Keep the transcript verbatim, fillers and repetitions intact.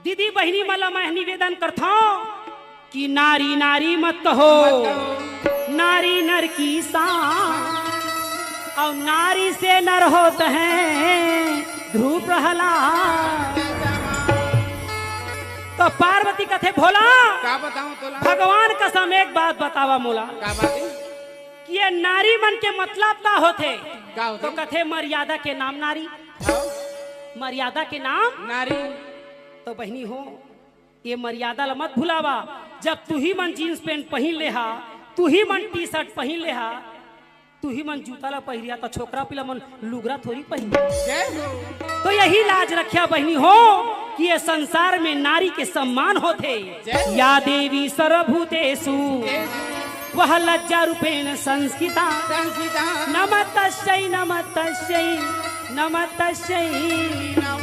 दीदी बहिनी मन ला मैं निवेदन करथौं कि नारी नारी मत कहो, मत कहो। नारी नर की शान, अउ नारी से नर होत हैं ध्रुव प्रहलाद। तो पार्वती कथे, भोला, का बताऊं तोला? भगवान कसम एक बात बतावा मोला, का बात है? कि ये नारी मन के मतलब का होथे? का होथे? तो कथे, मर्यादा के नाम नारी। हाँ। मर्यादा के नाम नारी। तो बहिनी हो, ये मर्यादा ला मत भुलावा। जब तुही मन जींस पैंट पहिन ले हा, तुही मन टी शर्ट पहिन ले हा, तुही मन जूता ला पहिरिया, तो छोकरा पिला मन लुगरा थोड़ी पहिन। जय हो। तो यही लाज रखिया बहिनी हो कि ये संसार में नारी के सम्मान होथे। जय हो। या देवी सर्वभूतेषु वह लज्जा रूपेण संस्थिता। संस्थिता। नमस्तस्यै, नमस्तस्यै, नमस्तस्यै। नमो